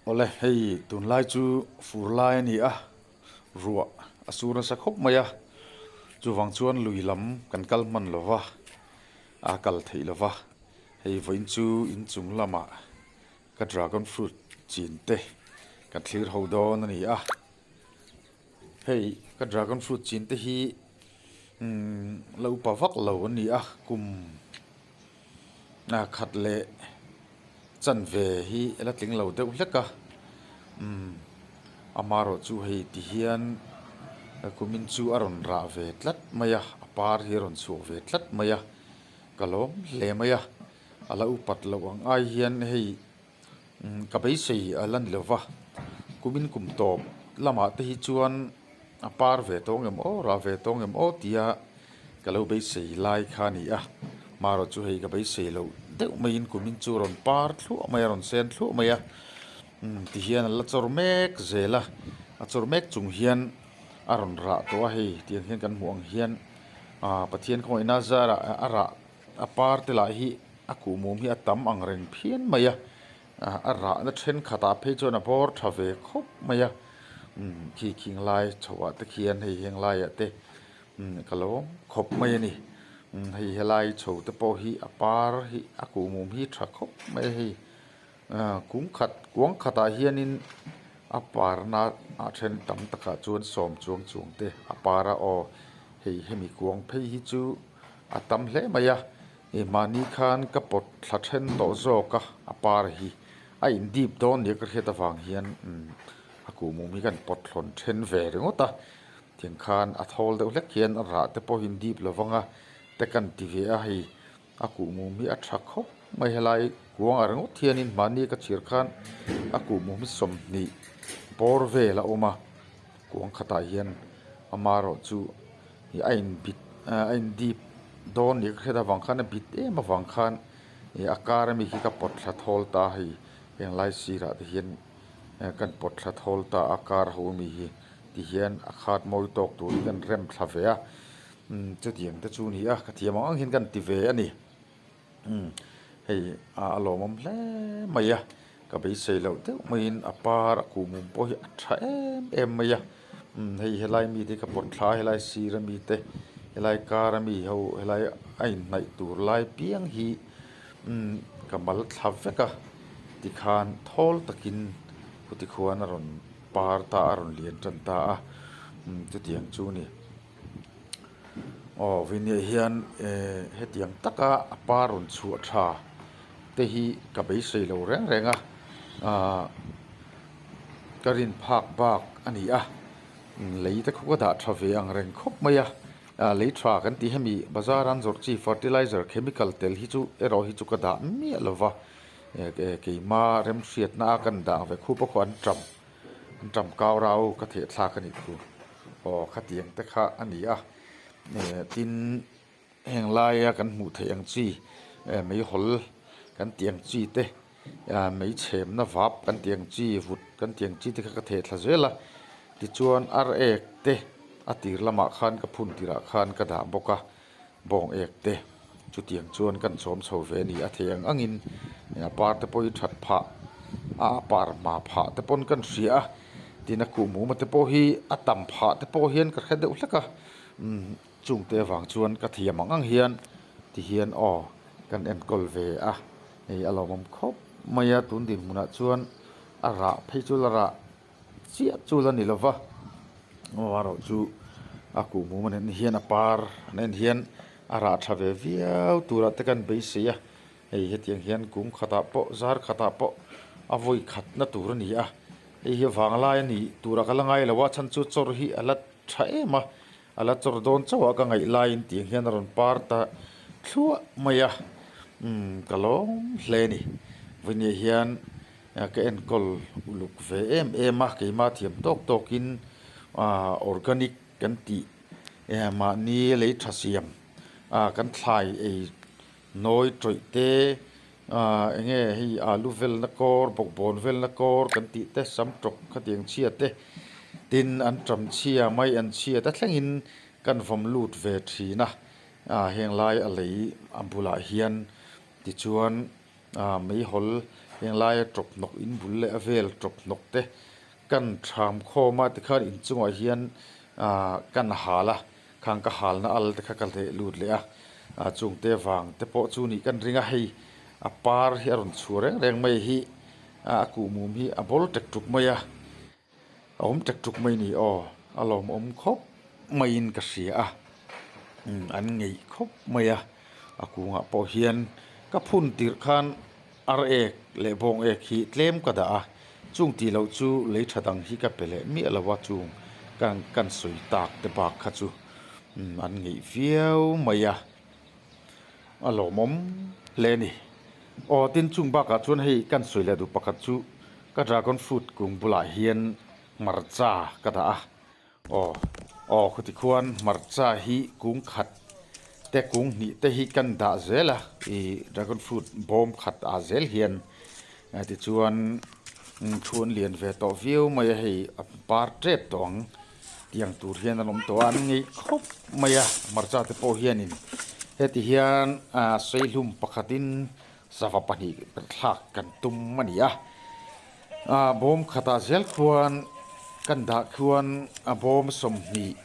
Awle hei tunlai chu fur lai a ni a, ruah a sur nasa khawp mai a, chuvang chuan lui lam kan kal hman lo va, a kal theih lo va, hei vawiin chu inchung lamah ka dragon fruit chin te kan thlir ho dawn a ni a, hei ka dragon fruit chin te hi umm la upa vak lo a ni a kum. Khat leh chanve hi la tling lo deuh hlek a umm amaherawh chu hei ti hian kumin chu a rawn rah ve tlat mai a a par hi a rawn chhuak ve tlat mai a ka lawm hle mai a a la upat loh ang ai hian hei umm ka beisei a la ni lo va kumin kum tawp lamah te hi chuan a par ve tawng em aw rah ve tawng em aw tia ka lo beisei lai kha a ni a marawh chu hei ka beisei loh deuh maiin kumin chu a rawn par thluah mai a rawn sen thluah mai a umm ti hian a la chawr mek zel a a chawr mek chung hian a rawn rah tawh a hei tiang hian kan hmuh ang hian ah Pathian khawngaihna zarah a rah a par te lah hi a kuhmum hi a tam ang reng phian mai a a rahna thenkhatah phei chuan a bawr tha ve khawp mai a umm khi khing lai chho ah te khian hei heng laiah te umm ka lo khawp mai a ni umm hei helai chho te pawh hi a par hi a kuhmum hi tha khawp mai a hei ah kung khat kuang khatah hianin a parna ah then tam takah chuan sawm chuang chuang te a par a aw hei hemi kuang phei hi chu a tam hle mai a ih mahni khan ka pawt thla then tawh zawk a a par hi a in dip dawn nia ka hriat avang hian umm a kuhmum hi kan pawt thlawn then ve ringawt a tiang khan a thawl deuh hlek hian a rah te pawhin dip lo vang a te kan ti ve a hei a kuhmum hi a tha khawp mai helai kuangah ringawt hianin mahni ka chhir khan a kuhmum hi 20 bawr vel a awm a kuang khatah hian amaherawh chu ih a inbit a indip dawn nia ka hriat avang khan a bit em avang khan ih a kar ami khi ka pawt thla thawl ta a hei heng lai sirah te hian kan pawt thla thawl ta a kar ho ami hi ti hian a khat mawi tawk turin kan rem thla ve a umm chutiang te chu a ni a ka thiam ang ang hian kan ti ve a ni umm hei a lawmawm hle mai a ka beisei loh deuh maiin a par a kuhmum pawh hi a tha em em mai a umm hei helai mite hi ka pawt thla a helai sir ami te helai kar ami ho helai a inhnaih tur lai piang hi umm ka mal thla vek a tikhan thawl takin khuti khuan a rawn par ta a rawn lian tan ta a umm chutiang chu a ni. Aw vawiniah hian ehh hetiang taka a par rawn chhuah tha te hi ka beisei lo reng reng a ahh ka rin phak bak a ni a lei te khaw ka dah tha ve ang reng khawp mai a ah lei tha kan tih hemi bazar an zawrh chi fertilizer chemical tel hi chu erawh hi chu ka dah miah lo va eh keima remhriatna a kan dah ve khup a khaw an tam. An ṭam kau rau ka theh thlak a nih thu aw khatiang te kha a ni a eh tin heng laia kan hmuh theih ang chi eh meihawl kan tih ang chi te ah mei chhemna vap kan tih ang chi vut kan tih ang chi te kha ka theh thla zel a tichuan ar ek te a tir lamah khan ka phun tirah khan ka dah bawk a. Bawng ek te chutiang chuan kan chhawm chho ve a ni a thei ang angin a par te pawh hi that phah a a par hma phah te pawn kan hria a tin a kuhmuma te pawh hi a tam phah te pawh hian ka hre deuh hlek a umm chung te avang chuan ka thiam ang ang hian ti hian aw kan enkawl ve a hei a lawmawm khawp mai a tun dinhmunah chuan a rah phei chu la rah. Chiah chu la ni lova amaherawh chu a kuhmum a nen hian a par a nen hian a rah tha ve viau turah te kan beisei a hei hetiang hian kum khatah pawh zar khatah pawh a vawi khatna tur a ni a hei hi vanglai a nih turah ka la ngai lo a chhan chu chawr hi a la tha em a a la chawr dawn chauh a ka ngaih laiin tiang hian a rawn par ta thluah mai a umm ka lawm hle a ni vawinia hian. Ka enkawl uluk ve em em a, keimah thiam tawk tawkin ah organic kan tih mahni lei tha siam ah kan thlai ei nawi tawih te ah eng nge hei alu velna kawr bawkbawn velna kawr kan tih te sam tawk khatiang chhia te tin an tam chhia mai an chhia te thlengin kan vawm lut ve thin a ah heng lai a lei a bulah hian tichuan. Aaa meihawl heng laia tawp hnawk in bul leh a vel tawp hnawk te kan tham khawm a tikhan inchungah hian aaa kan hal a khang ka halna al te kha ka hleh lut leh a ah chungte vang te pawh chu nih kan ring a hei a par hi a rawn chhuah reng reng mai hi a kuhmum hi a bawl tek tuk mai a. A awm tek tuk mai ni aw, a lawmawm khawp maiin ka hria a, umm an ngeih khawp mai a, a kungah pawh hian ka phun tirh khan ar ek leh bawng ek hi tlem ka dah a, chung tih loh chu lei tha dang hi ka pe leh miah lo a, chung kan kan sawi tak te bak kha chu umm an ngeih viau mai a. A lawmawm hle a ni. Aw tin chung bakah chuan hei kan sawi leh duh pakhat chu ka dragon fruit kung bulah hian hmarcha ka dah a. Aw aw khuti khuan hmarcha hi kung khat te kung hnih te hi kan dah zel a ih dragon fruit bawm khat ah zel hian tichuan thu an lian ve tawh viau mai a hei a par tep tawh ang. Tiang tur hian an awm tawh a, an ngeih khawp mai a, hmarcha te pawh hianin heti hian ah seihlum pakhatin sava pahnih thlak kan tum a ni a, ah bawm khatah zel khuan kan dah khuan a bawm 20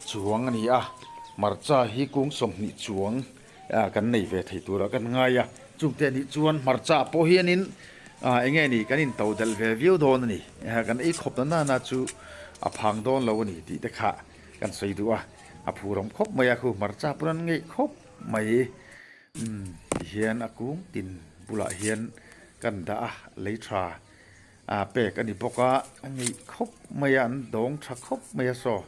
chuang a ni a, hmarcha hi kung 20 chuang ah kan nei ve thei turah kan ngai a, chungte anih chuan hmarcha pawh hianin ah eng nge ni kan into delh ve viau dawn a ni, kan ei khawp na nana chu a phang dawn lo a ni tih te kha kan sawi duh a, a phur awm khawp mai a khu hmarcha pawn an ngeih khawp mai umm tihian a kung tin bulah hian kan dah a lei tha ah pek a ni bawk a, a ngeih khawp mai a an dawng tha khawp mai a saw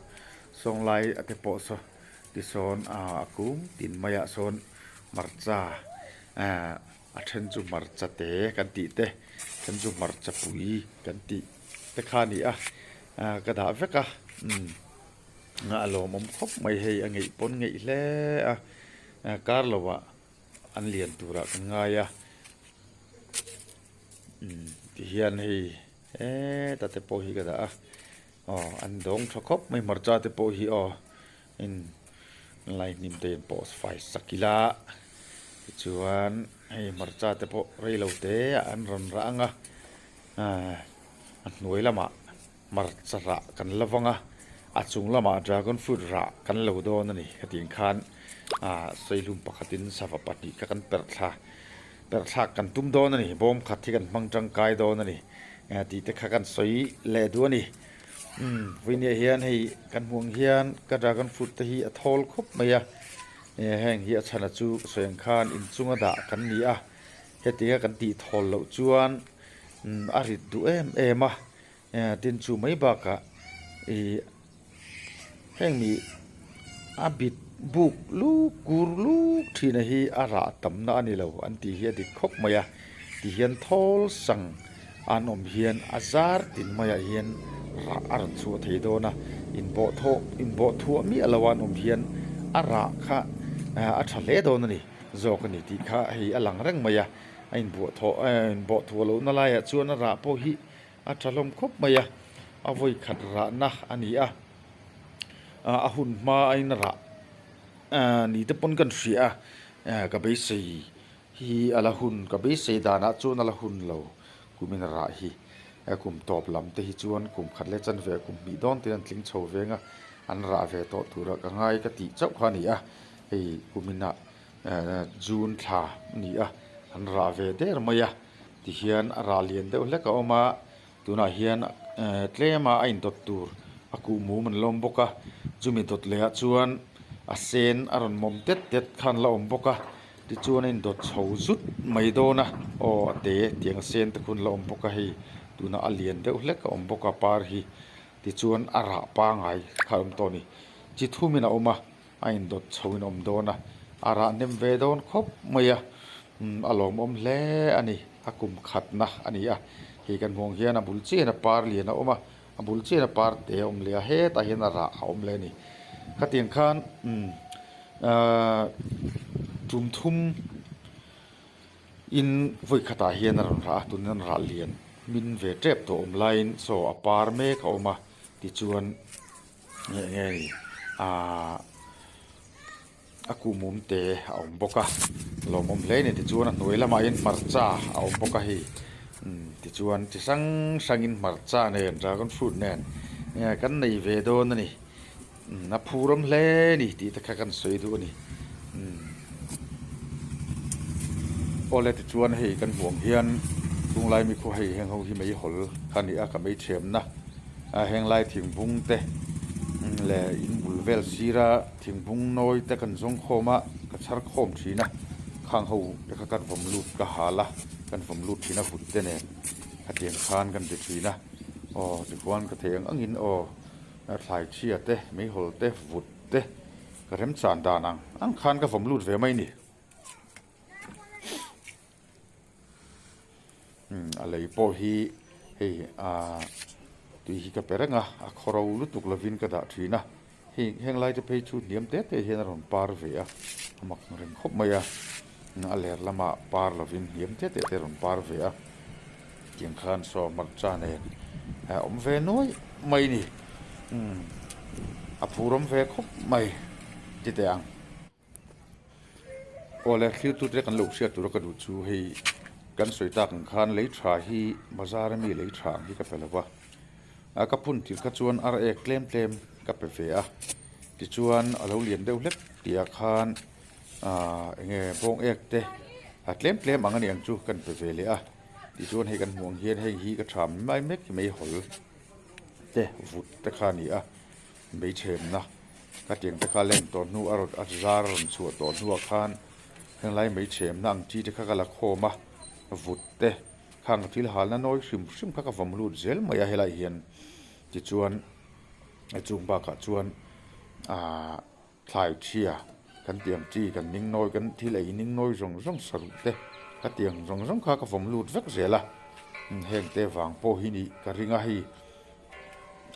sawnglai a te pawh saw. Tisawn a kung tin maiah sawn hmarcha ehh a then chu hmarcha te kan tih te then chu hmarcha pui kan tih te kha a ni a ah ka dah vek a umm a lawmawm khawp mai hei a ngeih pawn ngeih hle a kar lovah an lian turah kan ngai a umm tihian hei heta te pawh hi ka dah a. Aw an dawng tha khawp mai hmarcha te pawh hi aw in lai hnim te in pawh fai sak ila tichuan hei hmarcha te pawh rei lo te ah an rawn rah ang a ah a hnuai lamah hmarcha rah kan la vang a a chung lamah dragon fruit rah kan lo dawn a ni hetiang khan ah seihlum pakhatin sava pahnih kha kan perh thla perh thlak kan tum dawn a ni bawm khat hi kan hmang tangkai dawn a ni. Tih te kha kan sawi leh duh a ni. Umm vawinia hian hei kan hmuh ang hian ka dragon fruit te hi a thawl khawp mai a. Heng hi a chhana chu ka sawi ang khan inchunga dah kan ni a. Hetianga kan tih thawl loh chuan a rit duh em em a. Tin chu mai bakah ih Heng mi a bit buk luk kur luk thina hi a rah tamna a ni lo an tih hi a dik khawp mai a ti hian thawl sang an awm hian a zar tin maiah hian rah a rawn chhuah thei dawn a inbawh thawh inbawh thuah miah lo an awm hian a rah kha a tha hle dawn a ni zawk a ni tih kha hei a lang reng mai a a inbuah thawh inbawh thuah lohna laiah chuan a rah pawh hi A tha hlawm khawp mai a, a vawi khat rahna a ni a, a hun hma a in rah ni te pawn kan hria a, ka beisei hi a la hun ka beisei danah chuan a la hun lo kumin rah hi kum tawp lam te hi chuan kum khat leh chanve kum hnih dawn te an tling chho veng a, an rah ve tawh tura ka ngai ka tih chauh kha a ni a, hei kuminah June thla a ni a, an rah ve der mai a. Tihian a rah lian deuh hlek a awm a, tunah hian eh tlem a a indawt tur a kuh mum an la awm bawk a, chumi dawt leh ah chuan a sen a rawn mawm tet tet kha an la awm bawk a, tichuan a indawt chho zut mai dawn a, aw a te tiang a sen te khu an la awm bawk a hei tunah a lian deuh hlek a awm bawk a par hi tichuan a rah pangai kha a awm tawh a ni, chi thumin a awm a. A indawt chho in a awm dawn a, a rah hnem ve dawn khawp mai a, umm a lawmawm hle a ni, a kum khatna a ni a, hei kan hmuh ang hian a bul chian a par lian a awm a, a bul chian a par te a awm leh a, hetah hian a rah a awm leh a ni. Khatiang khan umm ahh tum thum in vawi khatah hian a rawn rah a, tunin a rah lian hmin ve tep tawh awm laiin saw a par mek a awm a, tichuan. Nge nge ni aaa a kuhmum te a awm bawk a. Lawmawm hle a ni tichuan a hnuai lamah hian hmarcha a awm bawk a hei tichuan chi hrang hrangin hmarcha nen dragon fruit nen kan nei ve dawn a ni a phur awm hle a ni tih te kha kan sawi duh a ni awle tichuan hei kan hmuh ang hian tunglai mi khaw hei heng ho hi meihawl kha a ni a ka meichhemna a henglai thingbung te leh in bul vel sira. Thingbung nawi te kan zawng khawm a, ka chhar khawm thin a, khang ho te kha kan vawm lut ka hal a, kan vawm lut thin a vut te nen khatiang khan kan ti thin a, aw tichuan ka thei ang angin aw thlai chhia te, meihawl te, vut te ka remchan dan ang ang khan ka vawm lut ve mai a ni. A lei pawh hi hei aaa tui hi ka pe reng a a khaw ro lutuk lovin ka dah thin a hei heng lai te phei chu hniam te te hian a rawn par ve a a mak reng khawp mai a a ler lamah par lovin hniam te te te a rawn par ve a tiang khan saw hmarcha nen a awm ve nuai mai a ni umm a phur awm ve khawp mai ti teh ang. Awle thlir tute kan lo hriat tura ka duh chu hei kan sawi tak ang khan lei tha hi bazar ami lei tha ang hi ka pe lo va a ka phun tir kha chuan ar ek tlem tlem ka pe ve a tichuan a lo lian deuh hlek tih ah khan ahh eng nge bawng ek te a tlem tlem ang a ni ang chu kan pe ve leh a tichuan hei kan hmuh ang hian hei hi ka tha mai mek hi meihawl te vut te kha a ni a. Beichhemna ka tiang te kha leng tawh hnu a rawn a zar a rawn chhuah tawh hnuah khan henglai meichhemna ang chi te kha ka la khawm a, vut te khang thil halna nawi hrim hrim kha ka vawm lut zel mai a helaiah hian tichuan chung bakah chuan ahh thlai chhia kan tih ang chi kan ning nawi kan thil ei ning nawi zawng zawng saruk te ka tih ang zawng zawng kha ka vawm lut vek zel a heng te vang pawh hi nih ka ring a hei.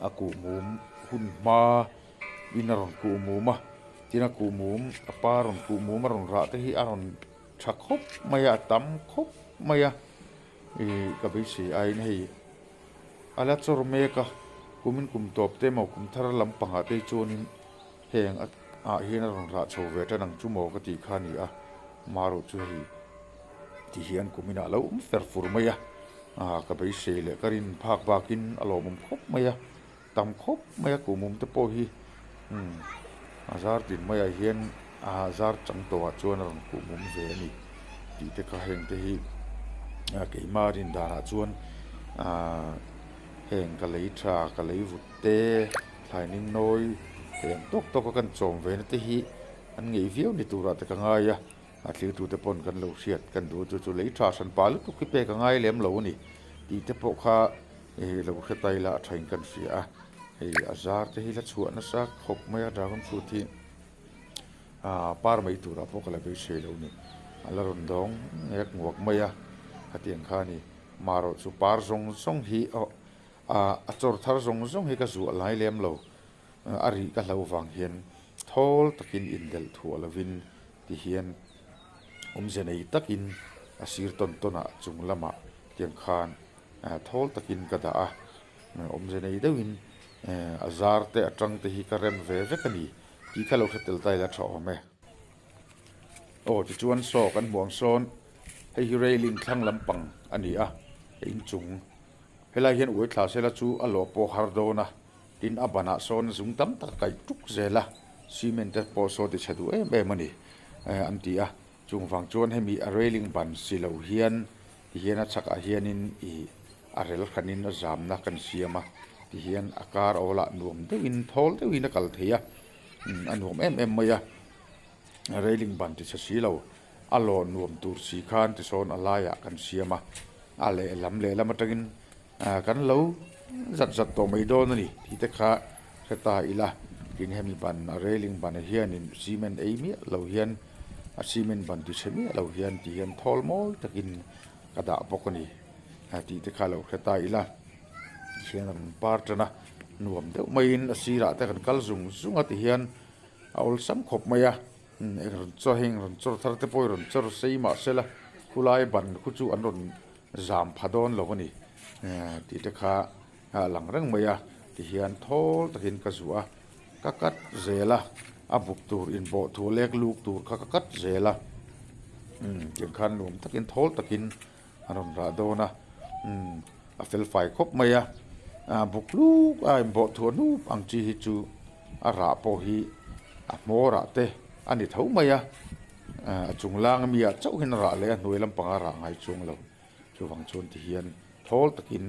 A kuhmum hun hma in a rawn kuhmum a tin a kuhmum a pa rawn kuhmum a rawn rah te hi a rawn tha khawp mai a a tam khawp mai a ih ka beisei aiin hei a la chawr mek a kumin kum tawp te emaw kum thar lampangah te hi chuanin heng ah hian a rawn rah chho ve tan ang chu maw ka tih kha a ni a marawh chu hei ti hian kumin ah a lo awm fer fur mai a. Ah ka beisei leh ka rin phak bakin a lawmawm khawp mai a, tam khawp mai a kuhmum te pawh hi umm a zar tin maiah hian ah zar chang tawhah chuan a rawn kuhmum ve a ni tih te kha heng te hi ah keimah rin danah chuan ah heng ka lei tha ka lei vut te thlai ning nawi thei ang tawk tawk a kan chawm ve na te hi an ngeih viau ni turah te ka ngai a. A thiltute pawn kan lo hriat kan duh chu chu lei tha hran pa lutuk hi pek a ngai lem lo a ni tih te pawh kha hei lo hre ta ila a thain kan hria a, hei a zar te hi la chhuah nasa khawp mai a dragon fruit hi ah par mai turah pawh ka la beisei lo a ni a la rawn dawng ngek nguak mai a khatiang kha a ni marawh chu par zawng zawng hi aw ah a chawr thar zawng zawng hi ka zuah lai lem lo a rih ka hlo vang hian thawl takin indelh thuah lovin Ti hian awmze nei takin a sir tawn tawn ah chung lamah tiang khan thawl takin ka dah a, awmze nei deuhin a zar te a tang te hi ka rem ve vek a ni tih kha lo hre tel ta ila tha awm e. Aw tichuan saw kan hmuh ang sawn hei hi railing thlang lampang a ni a, inchung helai hian uai thla sela chu a lawh pawh har dawn a. Tin, a banah sawn zung tam tak a kaih tuk zel a, cement te pawh saw ti chhe duh em em a ni an ti a. Chung vang chuan hemi a railing ban si lo hian ti hian a chhakah hianin ih a rel hranin a zamna kan siam a, ti hian a kar awlah nuam deuhin thawl deuhin a kal thei a, a nuam em em mai a. Railing ban ti chhe si lo, a lawh nuam tur si khan tisawn a laiah kan siam a, a lehlam lehlam atangin Kan lo zat zat tawh mai dawn a ni tih te kha hre ta ila, tin hemi ban a railing ban ah hianin cement ei miah lo hian a cement ban ti chhe miah lo hian ti hian thawl mawi takin ka dah bawk a ni tih te kha lo hre ta ila, tihian a rawn par tan a, nuam deuh maiin a sirah te kan kal zung zung a ti hian a awlsam khawp mai a, eng rawn chaw heng rawn chawr thar te pawh hi rawn chawr sei mahse la khulai ban khu chu an rawn zam pha dawn lo a ni tih te kha a lang reng mai a tihian thawl takin ka zuah a ka cut zel a a buk tur inbawh thu lek luk tur kha ka cut zel a. Umm tiang khan nuam takin thawl takin a rawn rah dawn a, umm a fel fai khawp mai a, ah buk hluk a inbawh thuah hnup ang chi hi chu a rah pawh hi a hmawr ah te a ni tho mai a, ah a chung lang ami ah chauh hian a rah leh a hnuai lampang a rah ngai chuang lo, chuvang chuan ti hian thawl takin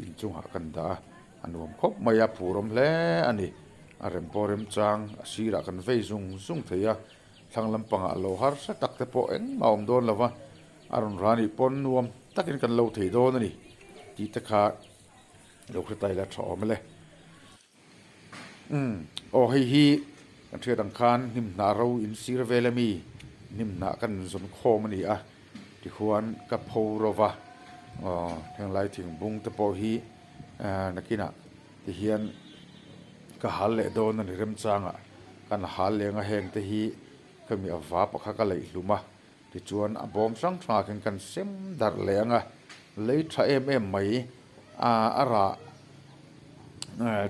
inchungah kan dah a, a nuam khawp mai a, phur awm hle a ni, a rem pawh remchang a sirah kan vei zung zung thei a. Thlang lampangah lo harsa tak te pawh engmah a awm dawn lo va, a rawn rah anih pawn nuam takin kan lo thei dawn a ni tih te kha lo hre ta ila tha awm le. Umm aw hei hi kan hriat ang khan hnim hnah ro in sir vel ami hnim hnah kan zawn khawm a ni a tikhuan ka pho ro va aw henglai thingbung te pawh hi nakinah Tihian ka hal leh dawn a ni remchangah kan hal leng a heng te hi ka mi a va pakhat ka leih hlum a tichuan a bawm hrang hrangah khin kan sem darh leh ang a lei tha em em mai a a rah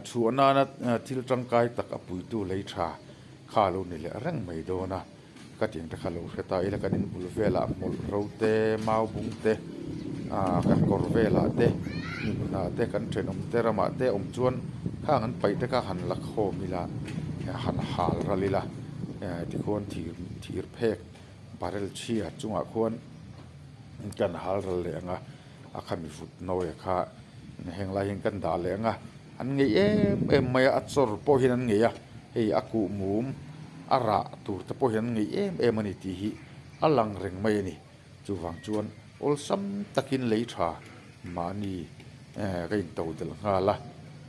chhuah nana thil tangkai tak a puitu lei tha kha a lo ni leh reng mai dawn a. Ka tiang te kha lo hre ta ila kan inbul velah hmawlh ro te mau bung te ah kan kawr velah te hnim hnah te kan thenawm te ramah te awm chuan khang an paih te kha han la khawm ila han hal ral ila eh tikhuan thir thir phek barrel chhia chungah khuan kan hal ral leh ang a a khami vut nawi kha heng lai hian kan dah leh ang a. An ngei em em mai a, a chawr pawh hian an ngei a, hei a kuh mum a rah tur te pawh hian an ngei em em a ni tih hi a lang reng mai a ni. Chuvang chuan awlsam takin lei tha mahni eh ka in to delh nghal a,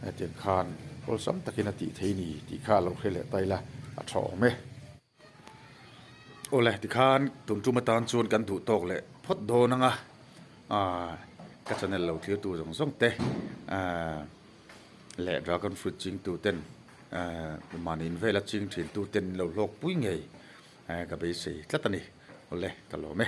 hetiang khan awlsam takin a tih thei a ni tih kha a lo hre leh ta ila a tha awm e. Awle tikhan tun tum atan chuan kan duh tawk leh phawt dawn ang a, aaa ka channel lo thlir tu zawng zawng te aaa leh dragon fruit ching tu ten aaa mahni in vela ching thin tu ten lo hlawk pui ngei ka beisei tlat a ni. Awle ka lawm e.